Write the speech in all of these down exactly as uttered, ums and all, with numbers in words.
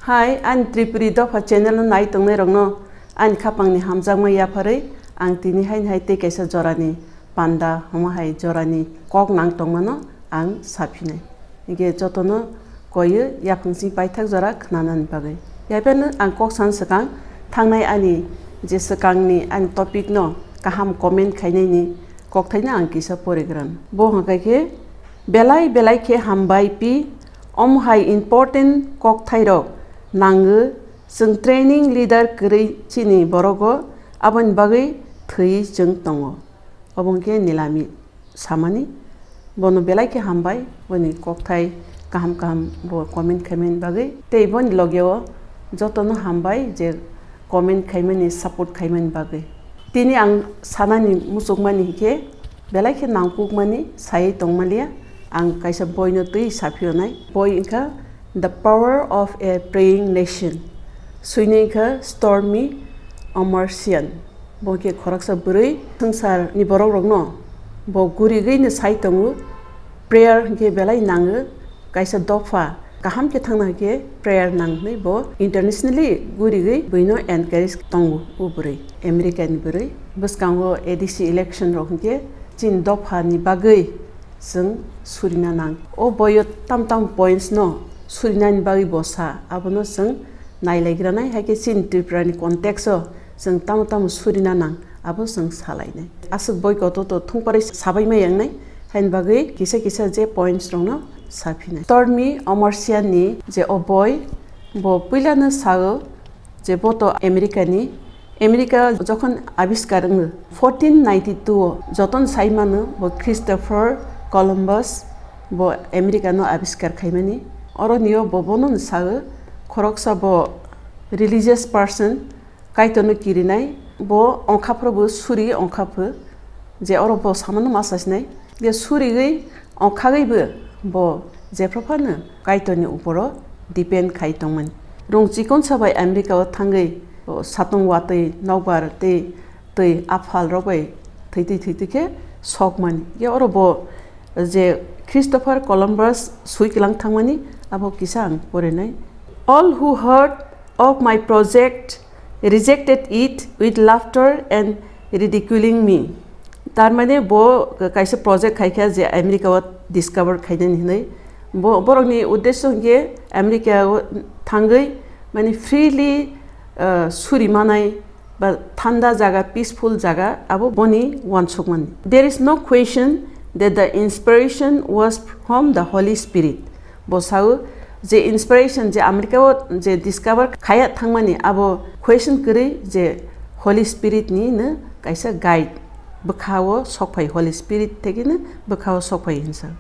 Hai, ani Tripuri Dopha channel no nai tongnai rokno ani khapangni hamjakma yapharwi ang tini haini hai tei kaisa jorani panda, omo hai jorani kok nang tongmano ang saphinai. Hingke jotono koiyo yaphang sing paithak jora khnanani bagwi. Yaphano ang kok san swkang thangnai ani je swkangni ani topic no kaham comment khainaini kokthaino ang kisa porigrano. Bo hwnkha khe, belai belai khe hambai pi, omo hai important kokthairok nango, chwng training leader kwrwi chini borogo, aboni bagwi thwi chwng tongo. Obo hwnkhe Nilami samani, bono belai khe hambai, boni kokthai kaham kaham bo comment khaimani bagwi, tei boni logeo jotono hambai je comment khaimani, support khaimani bagwi. Tini ang sanani muchukmani hinkhe belai khe nangkukmani saywi tongmaliya, ang kaisa boino twi saphiyonai. Boi wngkha The Power of a Praying Nation, swinwi wngkha Stormy Omartian. Bo khe khoroksa bwrwi swngcharni borokrokno bo gurigwino sai tongo, prayer hinkhe belai nango, kaisa dopha kaham khe thangna hinkhe prayer nang hinwi bo internationally gurigwi buino encourage tongo o bwrwi, America ni bwrwi. Bwskango A D C election rok hinkhe chini dopha ni bagwi chwng surina nang. O boyo tam tam points no surinani bagwi bo sa, abono chwng nailaigranai, hai khe chini Tripura ni context o chwng tamo tamo surina nang, abo chwng salainai. Aswk boi kotor to thungparwi sabai ma yangnai, haini bagwi kisa kisa je points rokno saphinai. Stormy Omartian ni je o boi, bo puilano sao je bo to America ni, America jokhon abiskar wngo, fourteen ninety-two o jotono sai mano bo Christopher Columbus bo America no abiskar khaimani. Oro nio bo bono sao khoroksa bo religious person, Kaitorno kirinai, bo ongkha phuru bo suri ongkha pho, je oro bo samano ma sasinai, je surigwi ongkhagwi bo, bo jephru phano Kaitorni uporo depend khai tongmani. Rung chikonsa bai America o thangwi, o, satung watwi nokbar tei twi aphal rok bai thwitwi thwitwi khe sokmani. Ye oro bo je Christopher Columbus sui kwlang thangmani, abo kisa ang porinai. All who heard of my project rejected it with laughter and ridiculing me. Tar mane bo kaisa project khai kha je America o discover khainani hinwi. Bo, borokni uddesho hwnkhe America o thangwi mane freely, uh, suri manai ba thanda jaga, peaceful jaga, abo boni wansukmani. There is no question that the inspiration was from the Holy Spirit. Bo sao je inspiration je America o je discover khaya thangmani, abo question kwrwi je Holy Spirit ni no kaisa guide, bwkha o sokphai, Holy Spirit thekeno bwkha o sokphai hinsa.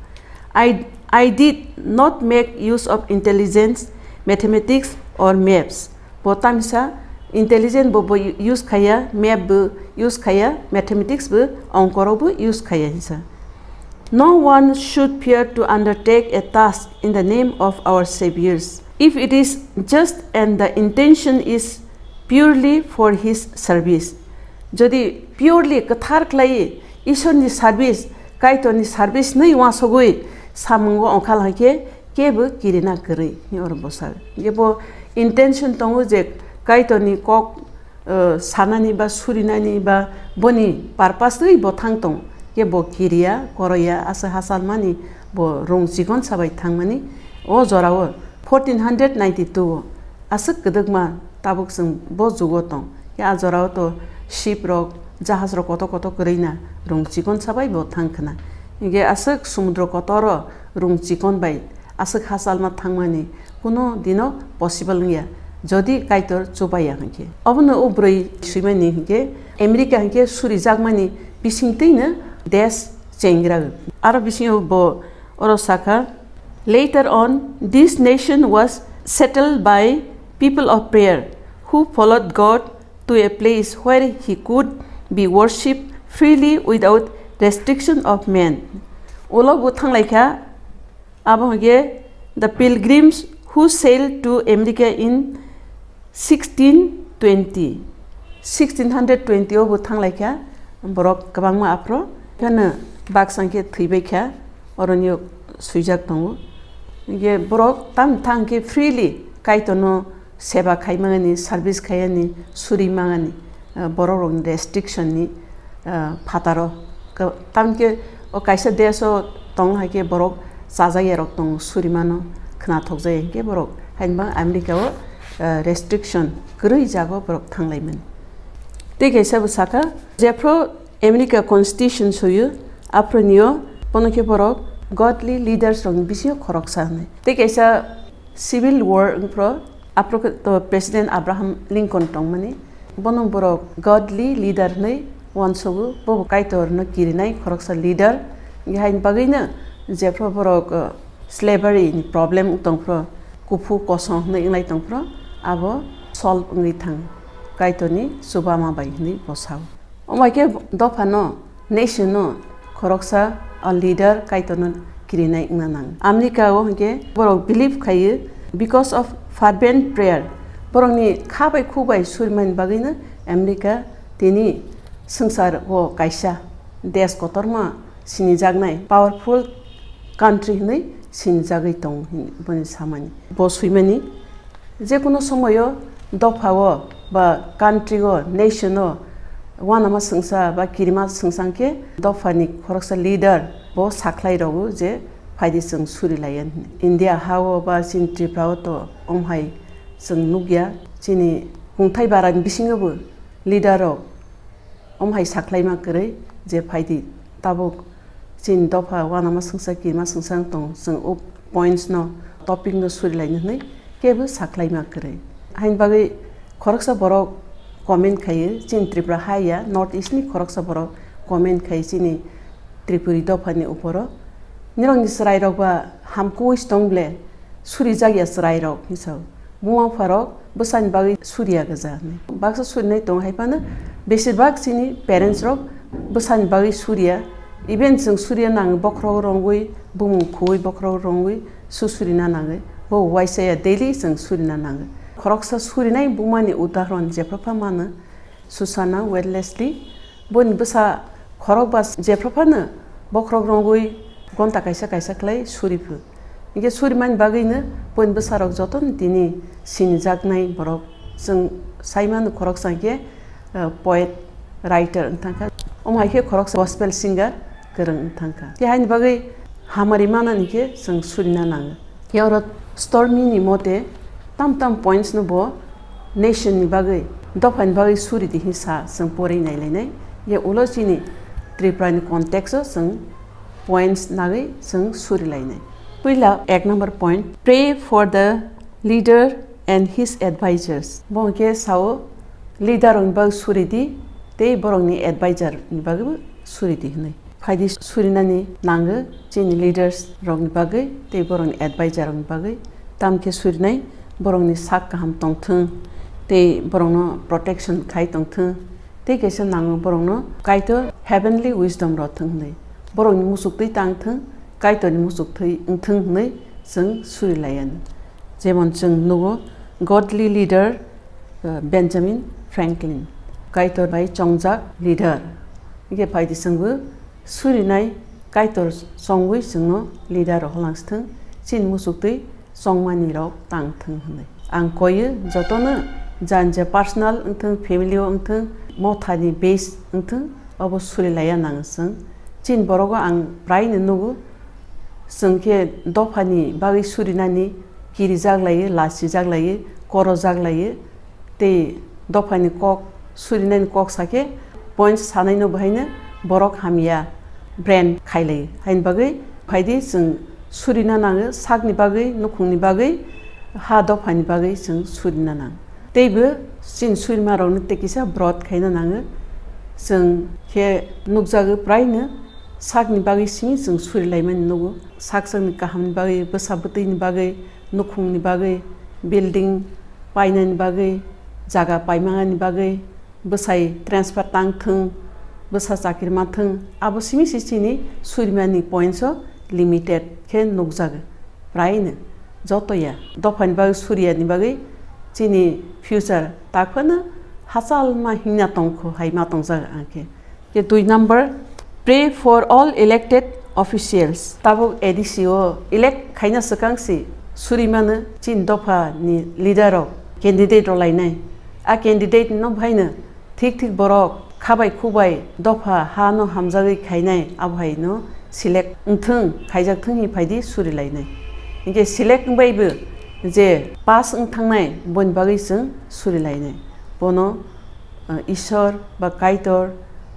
I, I did not make use of intelligence, mathematics or maps. Bo tamisa intelligent bo, bo use khaya, map bo use khaya, mathematics bo, ongkorok bo use khaya hinsa. No one should fear to undertake a task in the name of our Saviors if it is just and the intention is purely for his service. Jodi purely kwthar khlai Ishorni service, Kaitorni service nwi wasogwi samungo ongkhal hai khe kebo kirina kwrwi, oro bwsa. Jebo intention tongo je Kaitorni kok, uh, sanani ba surinani ba boni purpose twi bo thang tong, kebo kiriya, koroya, asa hasalmani bo rung chikon sabai thangmani. O jorao fourteen hundred ninety-two o aswk kwdwkma tabuk chwng bo jugo tong. Khe a jorao to ship rok, jahaj rok koto koto kwrwi na rung chikon sabai bo thang khna. Hingke aswk sumudro kotor o rung chikon bai aswk hachalma thangmani kuno dino possible wngya, jodi Kaitor chubaiya hwnkhe. Obono o bwrwi swimani hwnkhe America hwnkhe surijakmani bisingtwino desh chengra. Aro bisingo bo oro sakha, later on, this nation was settled by people of prayer who followed God to a place where he could be worshipped freely without restriction of man. Ulo bo thanglaikha, abo hwnkhe the pilgrims who sailed to America in sixteen twenty, sixteen hundred twenty o bo thanglaikha borok kwbangma aphro, phano baksa hwnkhe thwibaikha, oroni swijak tongo. Hwnkhe borok tam thang khe freely Kaitorno seba khaimani, service khaiyani, suri mangani, ah, borok rokni restriction ni, ah, phataro. Ka-, tamkhe o kaisa desh o tong hai khe borok chajakya rok tong suri mano khna thokjai hai khe borok hainba America o, ah, restriction kwrwi jago borok thanglaimani. Tei kaisa bo saka jephru America Constitution soyo, aphru nio bono khe borok godly leaders rokni bisingo khoroksa hwnwi. Tei kaisa Civil War wngphro, aphro khe to President Abraham Lincoln tongmani. Bono borok godly leader hwnwi uansogo, bo bo Kaitorno kirinai khoroksa leader. Haini bagwino jephru borok, uh, slavery ni problem wng tongphro, kuphu kosong hwnwi wnglai tongphro, abo solve wngwi thang Kaitorni chubama bai hwnwi bo sao. Omo hai khe dophano, nation no khoroksa a leader Kaitorno kirinai wngna nang. America o hinkhe borok believe khaio because of fervent prayer. Borokni kha bai khu bai surimani bagwino America tini swngchar o kaisa desh kotorma sinijaknai powerful country hwnwi sinijagwi tong hwnwi boni samani. Bo swimani, jekunu somoyo dophao ba country o, nation o uanama swngsa ba kirima swngsa khe dophani khoroksa leader bo sakhlai rogo je phaidi chwng suri laiya hwnwi. India ha o ba chini Tripura o to omhai chwng nukya, chini kungthai bara ni bisingo bo leader rok omhai sakhlaima kwrwi je phaidi tabuk chini dopha uanama swngsa kirima swngsa wng tong, chwng o points no, topic no suri laina hwnwi kebo sakhlaima kwrwi. Haini bagwi khoroksa borok comment khaio, chini Tripura ha ya, North East ni khoroksa borok comment khai chini Tripuri dophani uporo. Nirokni chwrairok ba hamkuwi se tong ble, surijakya chwrairok hinwi sao. Buma bupharok bwsani bagwi suriya gwja hinwi. Baksa surinai tongo hai phano, besir bak chini parents rok bwsani bagwi suriya. Even chwng suriya nango, bokhorok rwngwi, bumung khuwi bokhorok rwngwi su surina nangwi. Bo uaisa ya, daily chwng surina nango. Khoroksa surinai bumani udahoron jephru pha mano, Susanna Wellesley, boni bwsa khorok ba jephru phano bokhorok rwngwi gonta kaisa kaisa khlai suri phu. Hinkhe surimani bagwino boni bwsarok jotono tini sinijaknai borok. Chwng sai mano khoroksa hinkhe, uh, poet, writer wng thangkha. Omo hai khe khoroksa gospel singer kwrwng wng thangkha. Tei haini bagwi hamari manani khe chwng surina nango. Yaoro Stormy ni mote tam tam points no bo nation ni bagwi, dopha ni bagwi suri di hinwi sa, chwng porwi nailainai. Ye ulo chini Tripura ni context o chwng points nagwi chwng suri lainai. Puila ek number point, pray for the leader and his advisors. Bo hwnkhe sao, leader rok ni bagwi suri di tei borok ni advisor ni bagwi bo suri di hinwi. Phaidi surinani nango chini leaders rokni bagwi tei borokni advisor rokni bagwi, tamkhe surinai borokni sak kaham tongthwng tei borokno protection khai tongthwng, tei kaisa nango borokno Kaitor heavenly wisdom rwthwng hwnwi, borokni muchuk twi tangthwng, Kaitorni muchuk twi wngthwng hwnwi chwng suri laiya. Jemon chwng nugo godly leader, uh, Benjamin Franklin, Kaitor bai chongjak leader. Hingke phaidi chwngbo surinai Kaitor chongwi chwngno leader rok holang sithwng, chini muchuk twi chongmani rok tang thwng hwnwi. Ang koiyo jotono, jani je personal wngthwng, family o wngthwng, mothani base wngthwng, obo suri laiya nango chwng. Chini borogo ang praino nugo, chwng khe dophani bagwi surinani kirijak laiwi, lachijak laiwi, korojak laiwi, tei dophani kok surinani kok sakhe points sanaino bahaino borok hamya brand khailai. Haini bagwi phaidi chwng surina nango, sakni bagwi, nukhungni bagwi, ha dophani bagwi chwng surina nango. Teibo chini surimarokno tei kisa brot khaina nango. Chwng khe nukjago praino sakni bagwi simi chwng surilaimani nugo. Sakchangni kahamni bagwi, bwsa bwtwini bagwi, nukhungni bagwi, building painani bagwi, jaga paimani bagwi, bwsai transfer tang thwng, bwsa chakri ma thwng, abo simi se chini surimani points o limited khe nukjago. Praino joto ya dophani bagwi, suriyani bagwi chini future tak phano hachal ma hingna tongkho hai ma tongjak ang khe. Khe dui number, pray for all elected officials. Tabuk A D C o elect khaina swkang si suri mano chini dopha ni leader rok, candidate rwlainai. A candidate no phaino thik thik borok khabai khubai dopha ha no hamjagwi khainai, abo hai no select wngthwng, khaijak thwng hi phaidi surilainai. Hinkhe select wngbai bo je pass wngthangnai boni bagwi chwng surilainai. Bono, uh, Ishwar ba Kaitor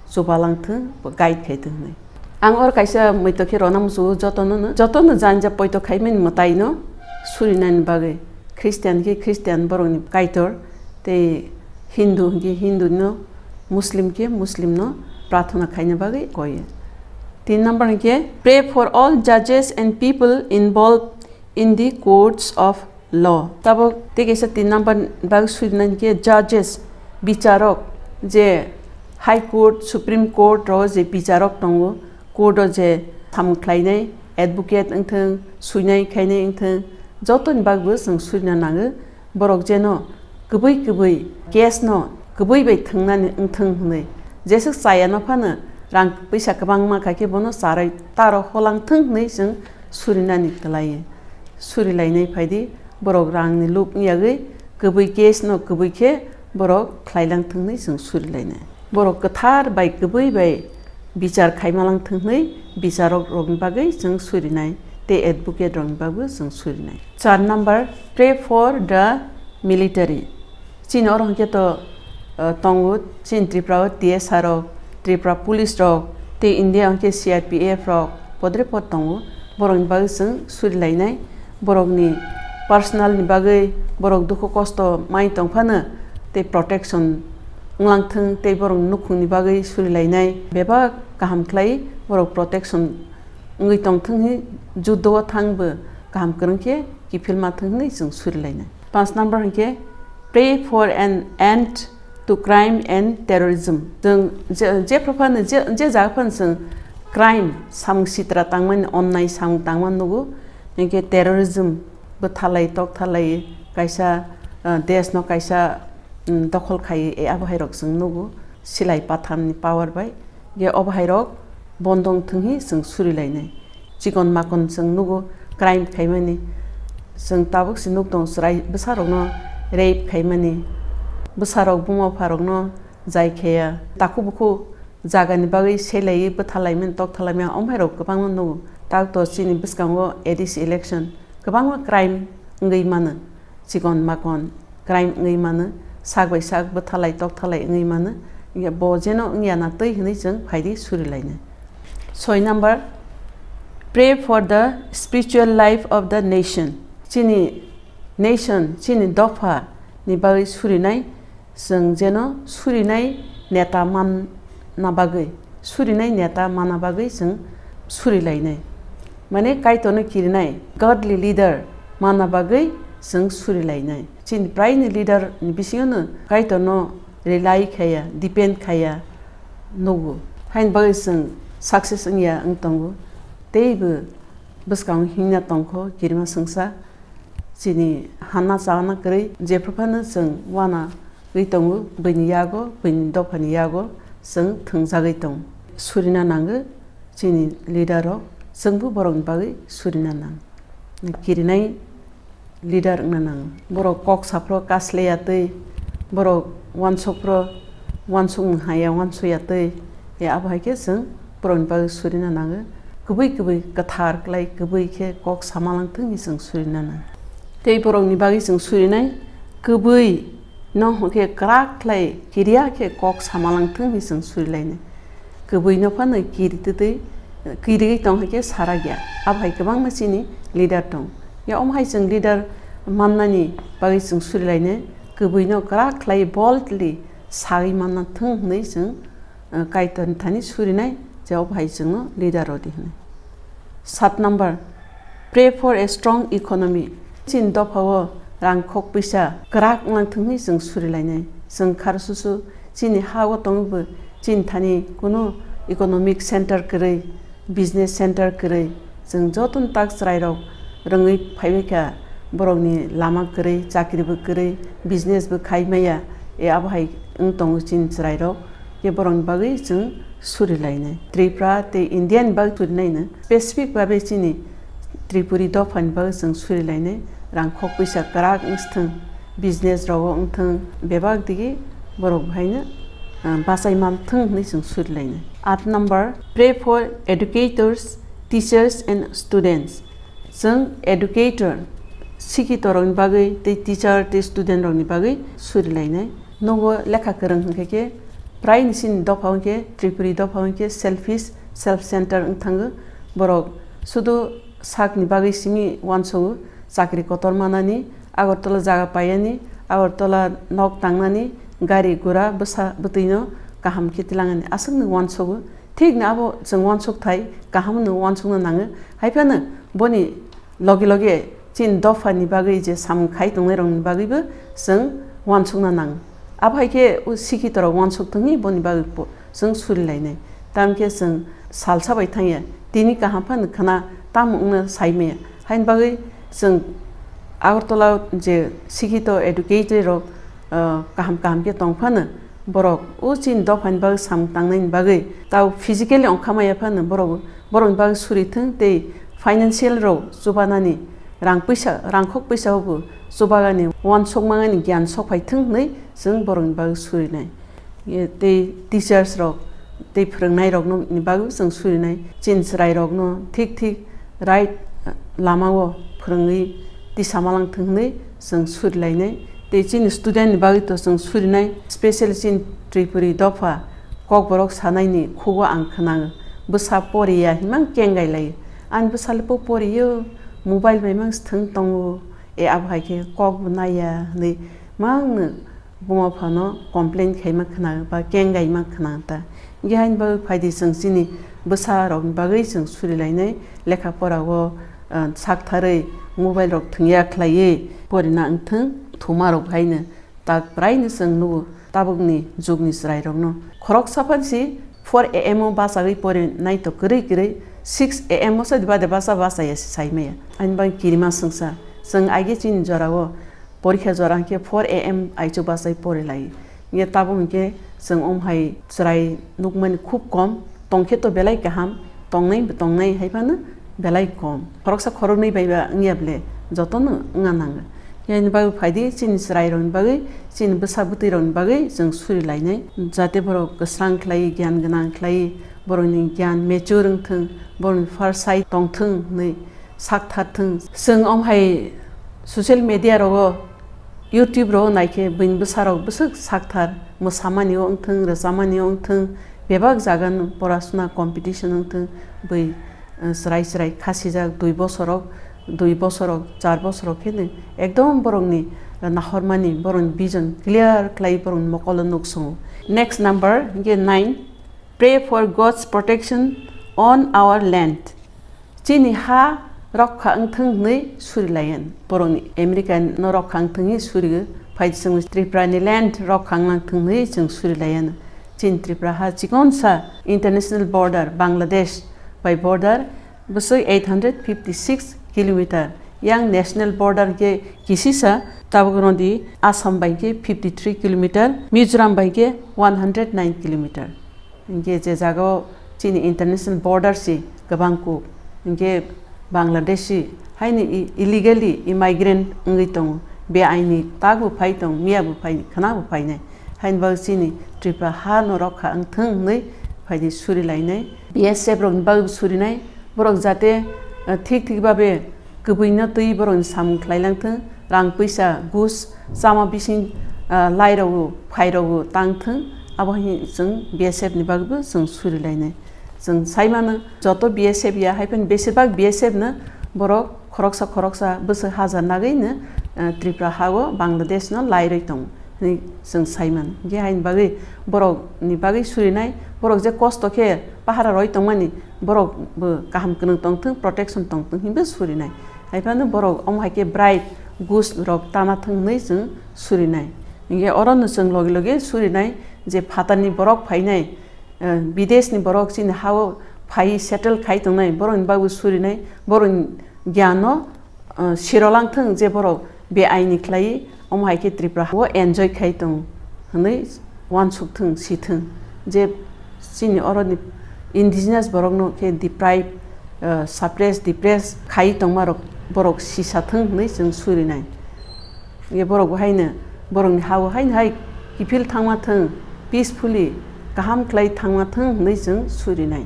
chubalang thwng, bo guide khai thwng hinwi. Ang oro kaisa moito khe rwna muchungo jotono no, jotono janja poito khaimani mwtai no surinani bagwi. Christian khe Christian borokni Kaitor, tei Hindu hinkhe Hindu no, Muslim khe Muslim no prathana khaina bagwi koyo. Tin number hinkhe, pray for all judges and people involved in the courts of law. Tabuk tei kaisa tin number bagwi surinani hinkhe judges, bicharok, je High Court, Supreme Court rok je bicharok tongo, court o je samung khlainai, advocate wngthwng, suinai khainai wngthwng, jotoni bagwi chwng surina nango. Borok jeno kwbwi kwbwi case no kwbwi bai thwngnani wngthwng hwnwi, jeswk chaya no phano rang puisa kwbangma kha khe bono charwi taro holang thwng hwnwi chwng surinani kwlaiyo. Surilainai phaidi, borok rangni lub wng yagwi kwbwi case no kwbwi khe borok khlailang thwng hwnwi chwng surilainai. Borok kwthar bai kwbwi bai bichar khaima lang thwng hwnwi bicharok rokni bagwi chwng surinai tei advocate rokni bagwi chwng surinai. Char number, pray for the military. Chini oro hwnkhe to, uh, tongo, chini Tripura o T S R rok, Tripura police rok, tei India hwnkhe C R P F rok, podre pod tongo. Borokni bagwi chwng surilainai, borokni personal ni bagwi borok dukhu kosto mai tongphano tei protection wnglang thwng tei borokni nukhungni bagwi surilainai bebak kaham khlai borok protection wngwi tongthwng hi juddo o thangbo kaham kwrwng khe kiphilma thwng hwnwi chwng surilainai. Panch number hinkhe pray for an end to crime and terrorism. Chwng je, jephru phano je, je jaga phano chwng crime samung sitra tangmani, onnai samung tangmani nugo, hinkhe terrorism bwthalai tokthalai kaisa, ah, desh no kaisa, um, dokhol khai, e, abo hai rok chwng nugo, silai pathamni power bai. Ge obo hai rok bondong thwng hi chwng surilainai. Chikon makon chwng nugo crime khaimani. Chwng tabuk se nuk tong chwrai bwsa rokno rape khaimani. Bwsa rok buma pha rokno jai khaya. Takhuk bukhuk jagani bagwi selaiwi bwthalaimani, tokthalaiwi omo hai rok kwbangma nugo. Tabuk to chini bwskango A D C election kwbangma crime wngwi mano. Chikon makon crime wngwi mano, sak bai sak bwthalai tokthalai wngwi mano, hinkhe bo jeno wngya na twi hwnwi chwng phaidi surilainai. Soi number, pray for the spiritual life of the nation. Chini nation, chini dopha ni bagwi surinai, chwng jeno surinai neta manna bagwi, surinai neta manna bagwi chwng surilainai. Mane Kaitorno kirinai, godly leader manna bagwi chwng surilainai. Chini praini leader ni bisingo no Kaitorno rely khaya, depend khaya nugo. Haini bagwi chwng success wngya wng tongo. Teibo bwskango himna tongkho kirima swngsa. Chini hanna chana kwrwi jephru phano chwng uana wi tongo, buini yago, buini dophani yago chwng thwngjagwi tongo. Surina nango chini leader rok, chwngbo borokni bagwi surina nango. Kirinai leader wngna nango. Borok kok saphro kasleya twi, borok uansukphro uansukmung haya uansuya twi, e abo hai khe chwng borokni bagwi surina nango. Kwbwi kwbwi kwthar klai kwbwi khe kok sama lang thwng hi chwng surina nango. Tei borokni bagwi chwng surinai kwbwi no hwnkhe kwrak khlai kiriya khe kok sama lang thwng hi chwng surilainai. Kwbwi no phano kiri twtwi, kirigwi tong hai khe sara gya. Abo hai kwbangma chini leader tong. Ya omo hai chwng leader mannani bagwi chwng surilainai. Kwbwi no kwrak khlai boldly sagwi manna thwng hwnwi chwng, eh, Kaitorni thani surinai, je obo hai chwngno leader rodi hwnwi. Sat number, pray for a strong economy. Chini dophao rang khok pisa kwrak wnglang thwng hwnwi chwng surilainai. Chwng kharsusu chini ha-o tongwibo chini thani kunu economic center kwrwi, business center kwrwi, chwng jotono tak chwrairok rwngwi phaibaikha, borokni lama kwrwi, chakribo kwrwi, business bo khai maya, e abo hai wng tongo chini chwrairok. Khe borokni bagwi chwng surilainai. Tripura tei India ni bagwi surinaino specific babe chini Tripuri dophani bagwi chwng surilainai, rang khok pisa kwrak wngthwng, business rogo wngthwng, bebak digi borok haino, ah, bachai manthwng hwnwi chwng surilainai. Eight number, pray for educators, teachers and students. Chwng educator, sikhitorokni bagwi tei teacher tei studentrokni bagwi surilainai. Nogo lekha kwrwng hwnkhe khe prai ni chini dopha hwnkhe, Tripuri dopha hwnkhe selfish, self center wngthango. Borok sudu sakni bagwi simi uansogo, chakri kotor manani, Agartala jaga paiyani, Agartala nok tangnani, gari gura bwsa bwtwino kaham khe tilangani aswkno uansogo. Thikno abo chwng uansuk thai, kaham hwnwi uansukna nango. Haiphano boni loge loge chini dophani bagwi je samung khai tongnairokni bagwibo chwng uansukna nango. Abo hai khe o sikhitorok uansuk thwngwi boni bagwi po-, chwng surilainai. Tamokhe chwng salsa bai thangya, tini kaham phano khwna tamo wngna saimaya. Haini bagwi chwng Agartala je sikhito educated rok, ah, kaham kaham khe tong phano, borok o chini dophani bagwi samung tangnaini bagwi tao physically ongkha maya phano borok, borokni bagwi suri thwng tei financial rok chubanani rang puisa, rangkhok puisa bo chubagani uansuk mangani giyan sok phai thwng hwnwi chwng borokni bagwi surinai. Ye tei teachers rok tei phwrwngnairokno ni bagwi chwng surinai, chini chwrairokno thik thik right lama o phwrwngwi tisa malang thwng hwnwi chwng surilainai. Tei chini student ni bagwi to chwng surinai, special chini Tripuri dopha kokborok sanaini khugo ang khwnango, bwsa poriya himang kengai lai, ani bwsale po poriyo, mobile bai mang sthwng tongo, e abo hai khe kok bo naiya hwnwi mangno buma phano complain khaima khwna ba kengaima khwna ta. Hinkhe haini bagwi phaidi chwng chini bwsa rokni bagwi chwng surilainai, lekha pora o, ah, saktharwi mobile rok thwngya khlaiwi porina wngthwng, thuma rok haino tak praino chwng nugo tabukni jugni chwrairokno. Khoroksa phan si four A M o bachagwi porinai to kwrwi kwrwi six A M o sa diba de basa bachaya se saimaya. Ani bagwi kirima swngsa chwng aige chini jorao porikha jora hinkhe four A M aichu bachai pori lai. Hinkhe tabuk hinkhe chwng om hai chwrai nukmani khub kom, tongkhe to belai kaham, tongnai bo tongnai hai phano belai kom. Khoroksa khoroknwi bai ba wngya ble jotono wngna nango. Hinkhe ani bagwi phaidi chini chwrairokni bagwi, chini bwsa bwtwirokni bagwi chwng suri lainai. Jate borok kwsang khlai, giyan gwnang khlai, borokni giyan mature wngthwng, borokni pharsa tongthwng hwnwi sakthar thwng. Chwng om hai social media rogo, YouTube rogo naikhe buini bwsarok bwswk sakthar, mwsamani o wngthwng, rwchapmani o wngthwng, bebak jagano porasuna competition wngthwng, bui, eh, chwrai chwrai khasijak dui bosorok, dui bosorok, char bosorok kheno ekdom borokni, eh, nahormani, borokni vision clear khlai borokni mokolo nuk sungo. Next number hinkhe nine, pray for God's protection on our land. Chini ha rokha wngthwng hwnwi suri laiyan. Borokni America no rokha wngthwng hwnwi suri, phai chwng Tripura ni land rokha wngna thwng hwnwi chwng suri laiyan. Chini Tripura ha chikonsa international border Bangladesh bai border bwswk eight hundred fifty six kilometer. Yang national border khe kisisa tabuk rodi Assam bai khe fifty three kilometer, Mizoram bai khe one hundred nine kilometer. Hinkhe je jagao chini international border si kwbang kuk, hinkhe Bangladeshi haini i-, illegally immigrant wngwi tongo, be aini tak bo phai tong, miya bo phai, khwna bo phainai. Haini bagwi chini Tripura ha no rokha wngthwng hwnwi phaidi suri lainai. B S F rokni bagwi bo surinai, borok jate, eh, thik thik babe kwbwino twi borokni samung khlai langthwng, rang puisa, gus, chama bising, ah, lai rogo, phai rogo tang thwng, abo hai chwng B S F ni bagwi bo chwng suri lainai. Chwng sai mano, joto B S F ya hai phano besibak B S F no borok khoroksa khoroksa bwswk hajar nagwi no, ah, Tripura ha o Bangladesh no lai rwi tongo. Hwnwi chwng sai mano. Hinkhe haini bagwi borokni bagwi surinai, borok je kosto khe pahara roi tongmani, borok bo kaham kwnwi tongthwng, protection tongthwng hinwi bo surinai. Hai phano borok omo hai khe bribe, gus rok tana thwng hwnwi chwng surinai. Hinkhe orono chwng logi logi surinai je phatarni borok phainai, eh, bideshni borok chini ha-o phai settle khai tongnai, borokni bagwi surinai, borokni giyan no, ah, siro langthwng je borok be aini khlai omo hai khe Tripura ha-o enjoy khai tong hwnwi uansuk thwng, si thwng je chini oroni indigenous borokno khe deprive, ah, suppress, depress khai tongma rok borok sisa thwng hwnwi chwng surinai. Hingke borok bo haino borokni ha-o haino hai kiphil thangma thwng, peacefully kaham khlai thangma thwng hwnwi chwng surinai.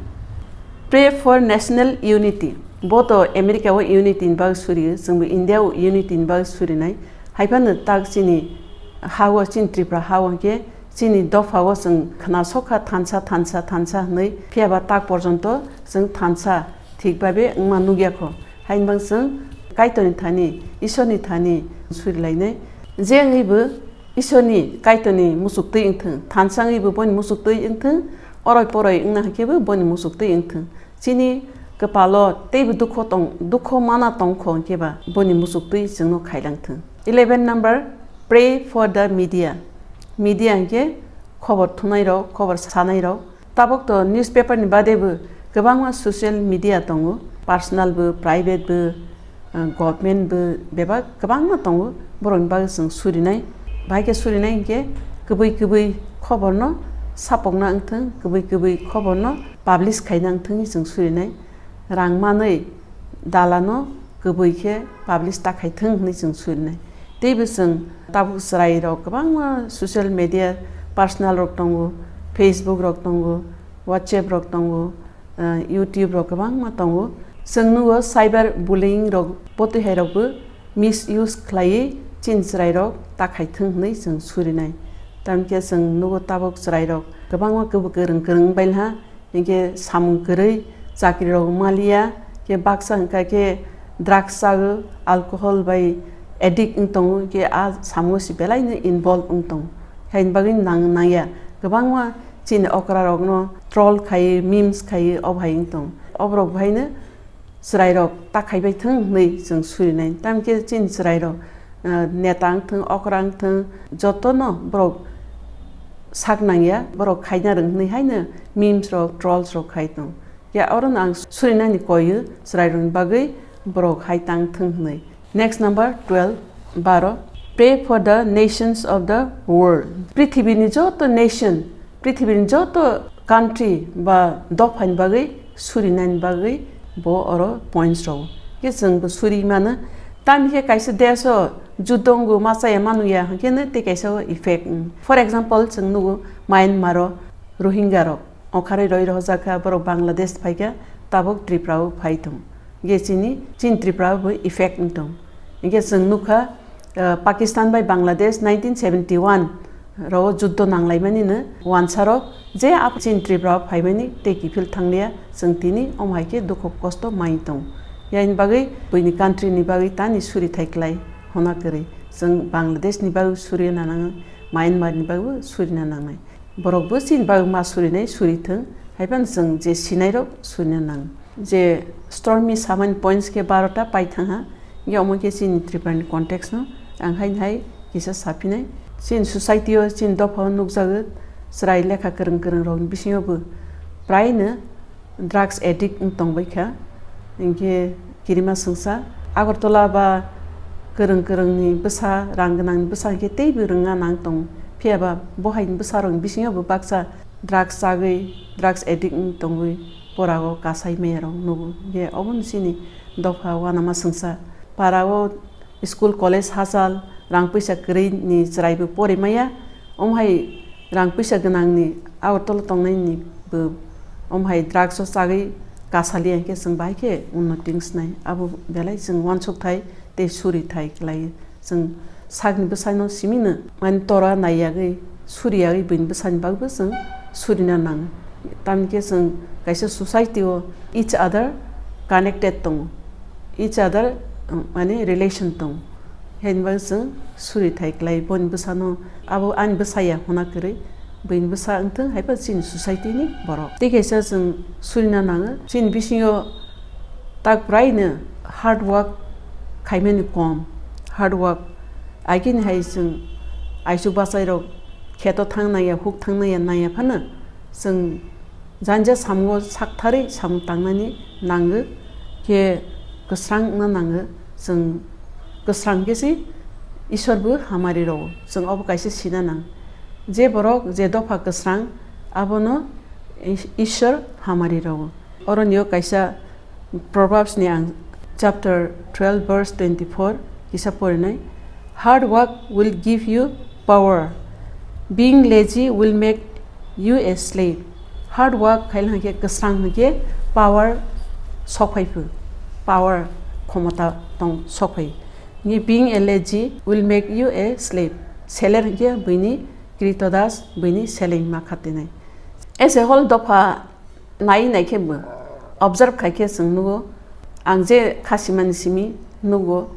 Pray for national unity. Bo to America o unity ni bagwi suriyo, chwngbo India o unity ni bagwi surinai. Haiphano tak chini ha-o, chini Tripura ha-o hwnkhe chini dopha o chwng khna sokha thansa, thansa, thansa hwnwi, phiyaba tak porjonto chwng thansa thik babe wngma nukya kho. Haini bagwi chwng Kaitorni thani, Isorni thani surilainai. Je wngwi bo Isorni, Kaitorni muchuk twi wngthwng, thansa wngwi bo boni muchuk twi wngthwng, oroi poroi wngna hwnkhe bo boni muchuk twi wngthwng. Chini kwpalo teibo dukho tong, dukho mana tong kho hwnkhe ba boni muchuk twi chwngno khailangthwng. Eleven number, pray for the media. Media hwnkhe khobor thunai rok, khobor sanai rok. Tabuk to newspaper ni bade bo kwbangma social media tongo, personal bo, private bo, ah, government bo, bebak kwbangma tongo. Borokni bagwi chwng surinai, bahai khe surinai hwnkhe kwbwi kwbwi khobor no sapokna wngthwng, kwbwi kwbwi khobor no publish khaina wngthwng hinwi chwng surinai. Rang manwi dalano kwbwi khe publish ta khaithwng hwnwi chwng surinai. Teibo chwng tabuk chwrairok kwbangma social media personal rok tongo, Facebook rok tongo, WhatsApp rok tongo, ah, YouTube rok kwbangma tongo. Chwng nugo cyber bullying rok botwi hai rokbo misuse khlaiwi chini chwrairok ta khaithwng hwnwi chwng surinai. Tamokhe chwng nugo tabuk chwrairok kwbangma kwbwi kwrwng kwrwng wngbailha. Hinkhe samung kwrwi, chakri rok maliya, khe baksa hwnkha khe drugs chago, alcohol bai addict wng tongo, khe a samungo se belai no involve wng tongo. Haini bagwi nang, nangya kwbangma chini okra rok no troll khai, memes khai, o bahai wng tongo. Oborok bahai no chwrairok ta khaibai thwng hwnwi chwng surinai. Tamokhe chini chwrairok, ah, neta wngthwng, okra wngthwng, jotono borok sak nangya, borok khaina rwng hwnwi haino memes rok, trolls rok khai tong. Ya, orono ang surinani koiyo chwrairokni bagwi borok hai tang thwng hwnwi. Next number twelve, baro. Pray for the nations of the world. Prithibini joto nation, prithibini joto country ba dophani bagwi surinani bagwi bo oro points rwo. Khe chwng bo suri mano. Tamni khe kaisa desh o juddo wngo ma chaya ma nungya hwnkhe no tei kaisa o effect wng. For example, chwng nugo Myanmar o Rohingya rok. Okharwi roi rohorjak kha, borok Bangladesh phaikha, tabuk Tripura o phai tong. Hinkhe chini, chini Tripura o bo effect wng tong. Hinkhe chwng nukha, ah, Pakistan bai Bangladesh nineteen seventy one rao juddo nanglaimani no wansarok je ap chini Tripura o phaimani tei kiphil thangliya, chwng tini omo hai khe dukho kosto mai tong. Yaini bagwi buini country ni bagwi tani suri thai klai hona kwrwi. Chwng Bangladesh ni bagwi suri na nango, Myanmar ni bagwi suri na nangnai. Borok bo chini bagwi ma surinai suri thwng, hai phano chwng je sinai rok surina nang. Je stormy samani points khe baro ta pai thang ha, hinkhe omo khe chini Tripura ni context no ang haini hai kisa saphinai. Chini society o, chini dopha o nukjago, chwrai lekha kwrwng kwrwng rok ni bisingo bo prai no drugs addict wng tong bai kha. Hinkhe kirima swngsa Agartala ba kwrwng kwrwng ni bwsa, rang gwnang ni bwsa hinkhe teibo rwngna nang tong. Phiya ba bo hai ni bwsa rok ni bisingo bo baksa drugs chagwi, drugs addict wng tongwi pora o kasai maya rok nugo. Hinkhe obo no chini dopha uanama swngsa. Para o school, college hachal, rang puisa kwrwi ni chwrai bo pori maya. Omo hai rang puisa gwnang ni Agartala tongnai ni bo omo hai drugs o chagwi kasaliya hinkhe chwng bahai khe unnoti wng sinai. Abo belai chwng uansuk thai tei suri thai klai. Chwng sakni bwsai no simi no mani tora nai yagwi, suri yagwi buini bwsani bagwi bo chwng surina nang. Tamni khe chwng kaisa society o each other connected tongo, each other, um, mani relation tongo. Haini bagwi chwng suri thai klai, boni bwsano abo ani bwsa ya hona kwrwi, buini bwsa wngthwng, haiba chini society ni borok. Tei kaisa chwng surina nango, chini bisingo tak braino hard work khaimani kom, hard work agini hai chwng aichuk bachai rok kheto thang naiya, huk thang naiya, naiya phano chwng janja samungo saktharwi samung tangnani nango, khe kwsrang wngna nango. Chwng kwsrang khe se Ishwar bo hamari rwo. Chwng obo kaisa sina nang. Je borok je dopha kwsrang, abono Is-, Ishwar hamari rwo. Oroni o kaisa Proverbs ni ang chapter twelve verse twenty-four kisa porinai. Hard work will give you power. Being lazy will make you a slave. Hard work khai hwnkhe, kwsrang hwnkhe power sok phai phu. Power, khomota tong sok phai. Ni being a lazy will make you a slave. Seler hwnkhe buini kritodas, buini seleng ma khatinai. As a whole dopha nai nai khe bo observe khai khe chwng nugo, ang je khasimani simi nugo,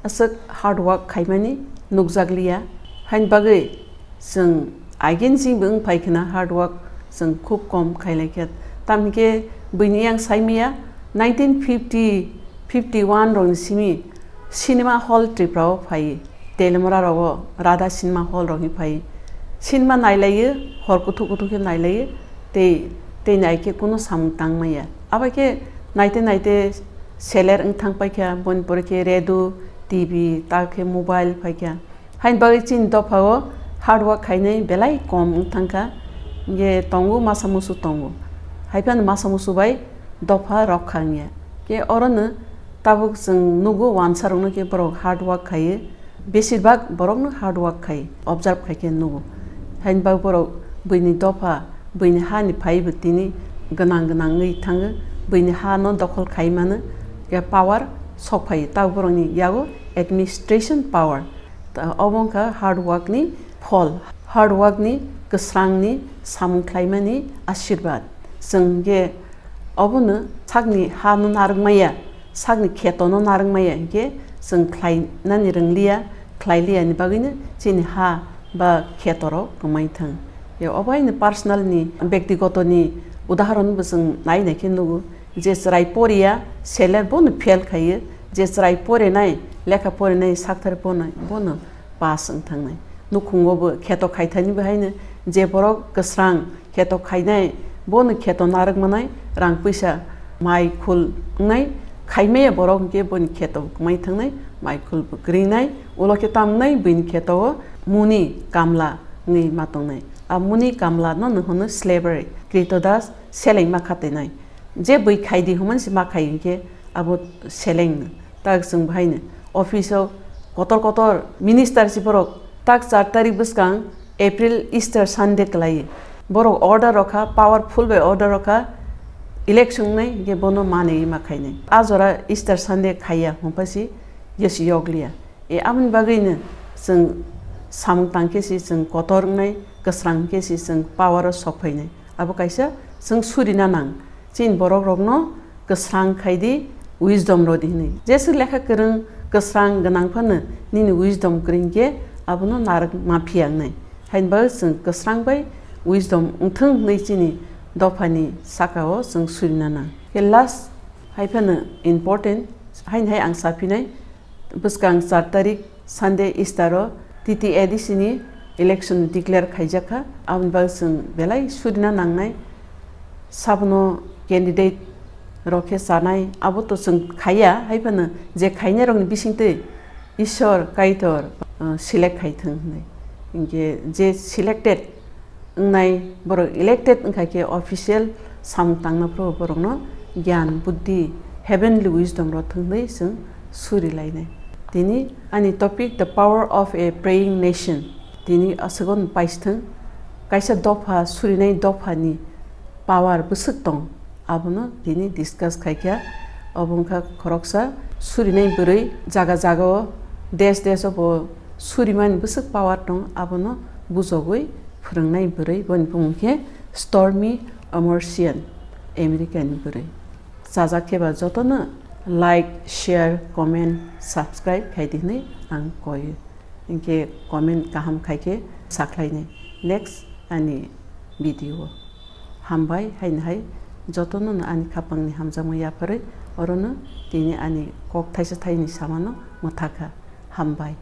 aswk hard work khaimani nukjakliya. Haini bagwi chwng again chini bo wng phai khna hard work chwng khub kom khailai khe. Tamni khe buini yang saimaya nineteen fifty, fifty-one rokni simi cinema hall Tripura o phai. Telemura rogo Radha Cinema Hall rok hi phai. Cinema nailaiyo, hor kuthuk kuthuk khe nailaiyo, tei, tei nai khe kunu samung tang maya. Abo khe naite naite seler wng thang paikha, boni pore khe radio, T V, ta khe mobile phaikha. Haini bagwi chini dopha o hard work khainai belai kom wng thangkha. Hinkhe tongo masa musu tongo. Haiphano masa musu bai dopha rokha wngya. Khe orono tabuk chwng nugo wansa rokno khe borok hard work khaiyo. Besir bak borokno hard work khai, observe khai khe nugo. Haini bagwi borok buini dopha, buini hani phaibo tini gwnang gwnang wngwi thango, buini hano dokhol khai mano, ya power sok phai, tabuk borokni yago administration power. Ta-, obo wngkha hard work ni phol, hard work ni kwsrang ni samung khlaimani ashirbad. Chwng je obono sakni ha no narwk maya, sakni kheto no narwk maya hinkhe chwng khlai nani rwng liya, khlai liya ni bagwi no chini ha ba kheto rok kwmai thang. Ya obo haino personal ni, bektigoto ni udahoron bo chwng nai nai khe nugo, je chwrai poriya seler bono fail khaiyo, je chwrai porinai, lekha porinai sakthar bono, bono pass wng thangnai. Nukhungo bo kheto khaithani bo haino je borok kwsrang kheto khainai, bono kheto narwk manai, rang puisa mai khul wngnai, khaimaya borok hinkhe boni kheto kwmai thangnai, mai khul bo kwrwinai, ulo khe tamnai buini kheto o muni kamla wngwi ma tongnai. A muni kamla no hwno slavery, kritodas, seleng ma khatinai. Je bui khaidi hwnmani se ma khai hinkhe abo seleng no. Tak chwng bahaino office o kotor kotor minister si borok tak char tarik bwskang April Easter Sunday kwlai borok order rokha, powerful bai order rokha, election wngnai hinkhe bono manwi ma khainai. A jora Easter Sunday khaiya hwnpha si yesi yokliya. E aboni bagwino chwng samung tang khe si chwng kotor wngnai, kwsrang khe si chwng power o sok phainai. Abo kaisa chwng surina nang. Chini borok rokno kwsrang khai di, wisdom rw di hwnwi. Jeswk lekha kwrwng kwsrang gwnang phano nini wisdom kwrwi hinkhe abono narwk ma phiya wngnai. Haini bagwi chwng kwsrang bai wisdom wngthwng hwnwi chini dophani saka o chwng surina nang. Khe last hai phano important, haini hai ang saphinai, bwskang char tarik Sunday Easter o T T A D C ni election declare khaijakha. Aboni bagwi chwng belai surina nangnai. Sabono candidate rok khe chanai, abo to chwng khaiya, hai phano je khainai rokni bisingtwi Ishwar Kaitor, uh, select khai thwng hwnwi. Hinkhe je selected wngnai borok elected wngkha khe official samung tangna phuru borokno gyan, buddhi, heavenly wisdom rw thwngwi chwng suri lainai. Tini ani topic, The Power of a Praying Nation. Tini aswkno paisthwng, kaisa dopha surinai dophani power bwswk tong, abono tini discuss khaikha. Obo wngkha khoroksa surinai bwrwi, jaga jaga o, desh desh o bo surimani bwswk power tong, abono bujogwi phwrwngnai bwrwi, boni bumung khe Stormy Amersian, America ni bwrwi. Chajak khe ba jotono like, share, comment, subscribe khai di hwnwi ang koi. Hinkhe comment kaham khai khe sakhlainai next ani video o. Hambai, haino hai jotono no ani khapangni hamjakma yapharwi orono tini ani kok thaisa thaini samano mwthakha. Hambai.